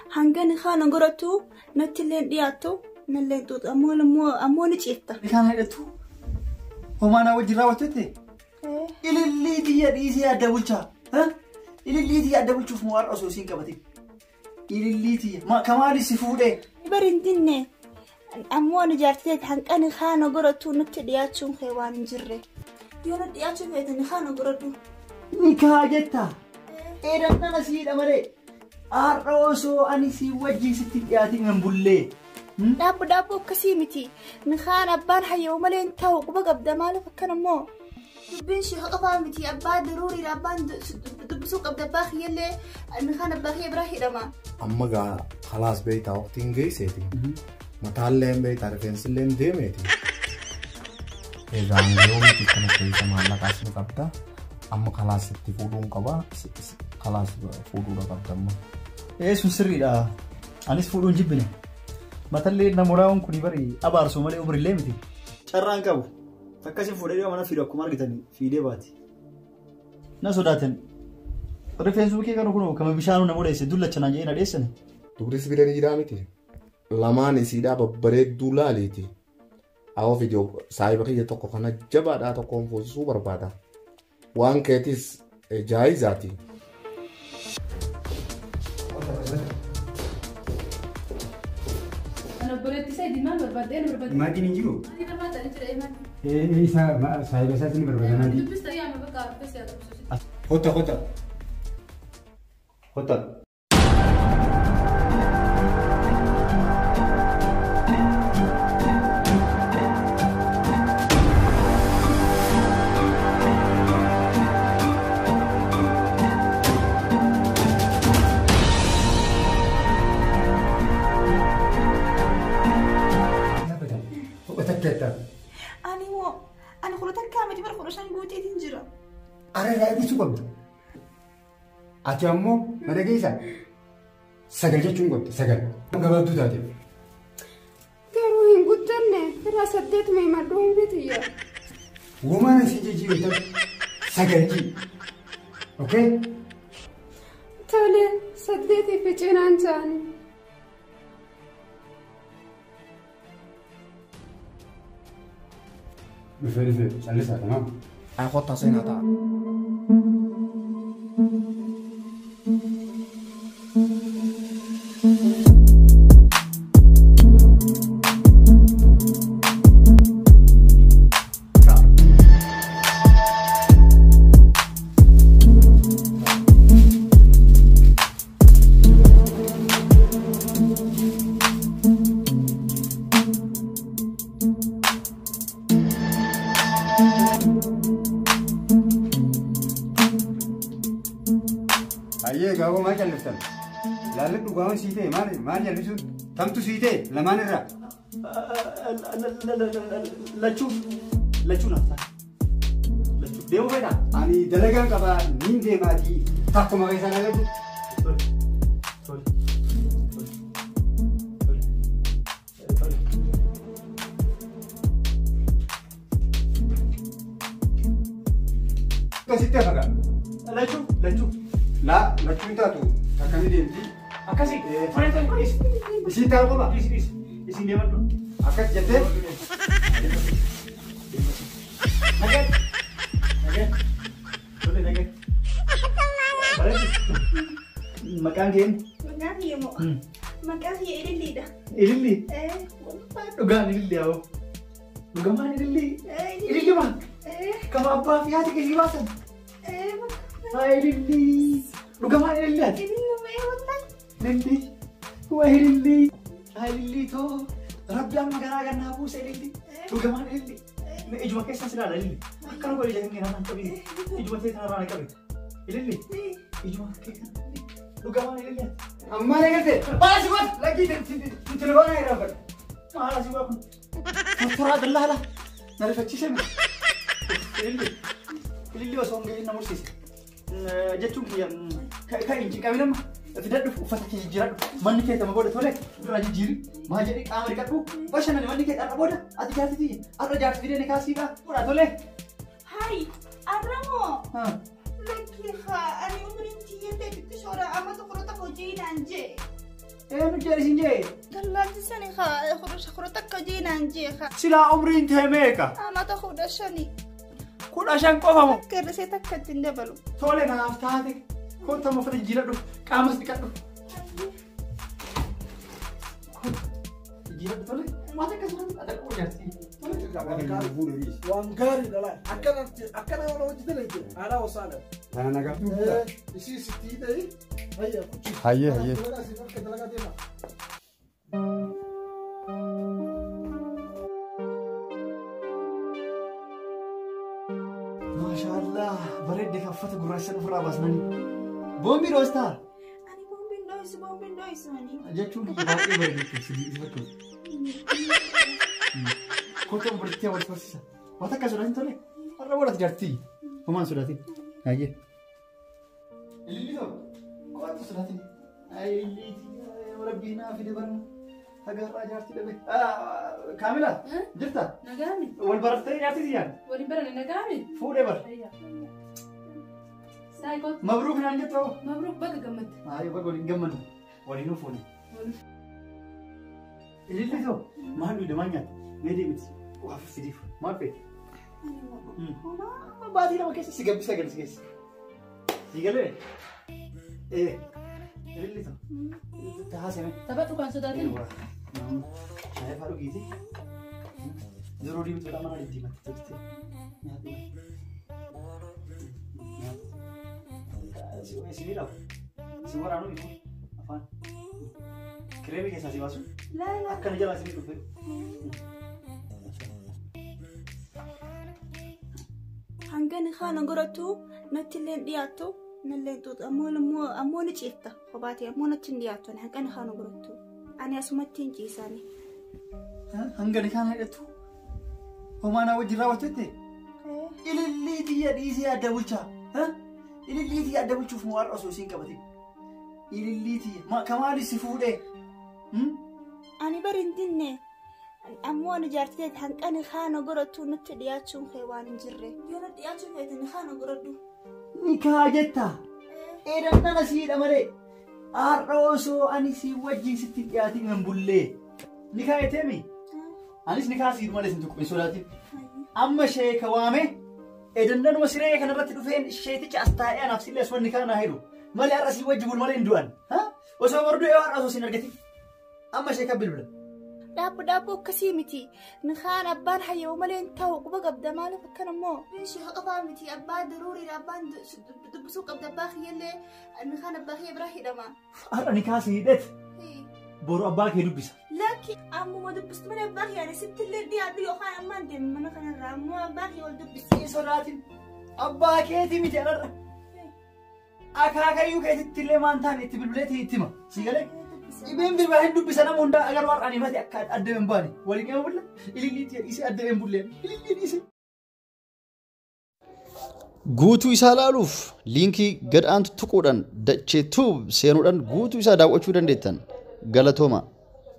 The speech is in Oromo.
Hanga ni kaana godhattu natti illee dhiyaattu nallee xuuxu ammoo ni ciifta. Kan hidhatu homaa naa wajjin raawwattee ilillii tiyya dhiisee adda bulchaa. Ilillii tiyya adda bulchuuf moo har'a osoo isiin qabatin. Ilillii tiyya kamaali si fuudhee. Bari hin dinne ammoo ani jaartiteet hanqani kaana godhattu natti dhiyaachuun kee waan hin jirre. Yoo natti dhiyaachuu feete ni kaana godhadhu. Nikaa jettaa. Eedan nana siidha malee. Har'a osoo ani si wajjin sitti dhiyaatin hin bullee. Dhaabbu dhaabbu akkasii miti. Nikaan abbaan hayyamu malee hin ta'u quba qabda maaliif akkana immoo. Dubbiin ishee qofaa miti abbaa daruuriidha abbaan dubbisuu qabda abbaa kiyyallee nikaan abbaa kiyya biraa hidhama. Amma gaa khalaas beektaa waqtiin geesseeti. Mataallee beektaa rifeensillee deemeeti. Egaa yeroo miti kana keessa maallaqaas ni qabda. Amma khalaas itti fuudhuun qaba. Khalaas fuudhuudha qabda amma. Sun sirriidha. Anis fuudhuun jibbine. Matallee namoraawwan kuni bari abaarsoo malee umrillee miti. Carraan qabu. Akkasiin fuudhee mana fiidu akkuma argitan fiidee baati. Na sodaatan. Rifeensuma kee kana kunoo kama bishaanuu nama dheesse dullacha naan jedhee na dheessani. Dubri sibiila ni jiraa miti. Lamaan isiidhaa babbareedduu laaliiti. Awwa fidiyoo saayiba kiyya tokko kana jabaadhaa tokkoon fuusisuu barbaada. Waan keetis jaayizaati. Maatiin hin jiru? Isa saayiba isaatiin ni barbaada maatii. Kota kota. Kota. Ani moo ani kudha takkaa miti bara 15 guuteetiin jira. Arraa ibsuu qabda. Ati ammoo mana keessa 9 jechuun qabda 9. Gabaabduu taate. Garuu hin guddanne irraa 8 himadhu hin bitiyya. Womaan si jijjiirta 9 ji. Okay? Tole 8 fi cinaan jaani. Dhufe callisaa tamaam. Ay kottaa seenaa ta'a. Ayyee gaawwa maal jalliftan? Laalli dhugaawwan sii ta'e maal maal jallisuun? Tamtu sii ta'e lamaan irraa. Lachuu lachuu naaf ta'a. Lachuu deemuu fedhaa? Ani dalagaan qabaa niin deemaatii takkuma keessaan agartu. Tole tole tole tole tole. Akkasitti hafa gaa. Lachuu lachuu. Laa lachuun taatu takka ni deemti. Akkasii tole tole dhiisi. Isiin taa'u qaba. Dhiisi dhiisi isiin deemadhu. Akkas jettee. Nagee nagee tole nagee. Bareedu. Maqaan kee eenyu? Maqaan kiyya moo? Maqaan kiyya Ililliidha. Ilillii? Dhugaan ilillii haa. Dhugamaan ilillii? Ililli maa? Kama abbaa fi haati kee si baasan? Haa ilillii. Dhugamaan ilillii ati? Ilillii. Waa ilillii. Haa ilillii too. Rabbi amma garaa gannaa buuse ilillii. Dhugamaan ilillii. Ijuma keessan si ilaala ilillii. Akkana godhe ija kan kee qabi. Ijuma tee kanarraa na qabi. Ilillii. Ijuma kee kana. Dhugamaan ilillii ati. Amma na galte. Maal asii godhe? Lakkii telefoona irraa fadhu. Maal asii godhe kun? Tortoraa dallaala. Na rifachiise mi? Ilillii. Ilillii osoo hin gahin na mursiise. Jechuun kiyya kan hin cinqabin amma fidadhu uffata kee jijjiiradhu manni kee tama booda tole irraa jijjiiri maal jedhi qaama dhiqadhu bashannani manni kee har'a booda ati jaarti tiyya har'a jaarti fidee ni kaasiidha godha tole. Hayi arra moo? Lakkii haa ani umriin tiyyallee xixiqqoodha amma tokko tokko hojii naan jee. Eenyu jedhe isin jee? Dallaalchisani haa kudha takka jeenaan jee haa. Silaa umriin tee meeqa? Amata 15. 15 qofa moo? Akka hir'isee takka ittiin dabalu. Tole naaf taate. Kottu uffata jijjiiradhu. Qaamas dhiqadhu. Jijjiiradhu tole. Maata akkasumas adda nyaatti. Waan gaarii dha laal. Akkana yoo hojjetan jechuudha. Aadaa wasaadha. Kana nagaa. Isii sitti ta'e hayya kuchi. Hayyee hayyee. Dalagaa si harka dalagaa deema. Maashaallah bareedde kan uffata gurraacha ofirraa baasnanii. Boombii dhoostaa? Ani boombiin dho'isu boombiin dho'isu ani. Jechuun kiyya baay'ee bareedde si fakkaatu. Kottu obboleettii wal barsiisa. Waan akka sodaatin tole. Har'a boodatti jaartii. Homaan sodaatin. Hayyee. Ililli ta'u. Kottu sodaatin. Ililli rabbii naa fide barna. Haga har'aa jaartii dhabe. Kaamila jirta? Nagaami. Wal barattee jaartii siyyaan? Waliin barane nagaami. Fuudhee bara. Saayikoot. Mabruuk naan jettu. Mabruuk baga gammadde. Haayee baga waliin gammannu. Waliinuu fuune. Ililli ta'u maal dhugde maal nyaatte? Mee deemiti. Waa fidiif maal feete? Homaa baatii lama keessa si gabbisa galsi keessa. Si galee? Ililli ta'u. Taasise. Taphadhu kan sodaatin. Shaayii fa'aa dhugiiti. Yeroo diimtuudha mana diddiimatti tolchite. Nyaadhu. Si miidhagu. Si waraanuu ifu afaan. Kireemii keessaa si baasu. Akkana jalaa si miidhu. Hanga ni haana godhattu natti illee dhiyaattu nallee xuuxu ammoo ni ciifta kophaatee ammoo natti hin dhiyaattu hanga ni haana godhattu. Ani asumatti hin ciisaani. Hanga ni kaana hidhattu homaa naa wajjin raawwattu jette? Ilillii xiyya dhiisee adda bulchaa. Ilillii xiyya adda bulchuuf moo har'a osoo isiin qabatin? Ilillii xiyya kamaali si fuudhee? Ani bari hin dinne. Ammoo ani jaartii ta'e hanqa ni haana godhattu natti dhiyaachuun kee waan hin jirre. Yoo natti dhiyaachuun feete ni haana godhadhu. Ni kaa jetta. Eedan nana siidha malee. Har'a osoo ani si wajjin sitti dhiyaatiin hin bullee. Ni kaa jetteemi? Anis ni kaa siidhu malee sin tuqu hin sodaatin. Amma sheeka waame edannanuma siree kanarratti dhufeen sheeticha as taa'ee anaaf sillee asuma ni kaa naa hidhu. Malee har'a si wajji bulu malee hin du'an. Osoo bor du'ee har'a osoo sin argatin. Amma sheeka bilbila. Dhaabbu dhaabbu akkasii miti. Nikaan abbaan hayyamu malee hin ta'u quba qabda maaliif akkana immoo? Ishee qofaa miti abbaa daruuriidha abbaan dubbisuu qabda abbaa kiyyallee nikaan abbaa kiyya biraa hidhama. Har'a nikaa si hidhet boru abbaa kee dubbisa. Lakki ammuma dubbistu malee abbaa kiyya ani sitti illee dhiyaadhu yookaan ammaan deemu mana kanarraa ammoo abbaa kiyya wal dubbisi. Hin sodaatin abbaa keetii miti anarra. Akaakayyuu keetitti illee maan taane itti bilbileetii itti hima. Si galee? Dhibeen birbaa hin dubbisa nama hundaa agaruu har'aan himate akka adda hin baane. Waliin qaba bulla ilillii dhiisee adda hin bulleen ilillii dhiisee. Guutuu isaa ilaaluuf liinkii gad aantu tuquudhaan dachee tuub seenuudhaan guutuu isaa daawwachuu dandeettan. Galatooma.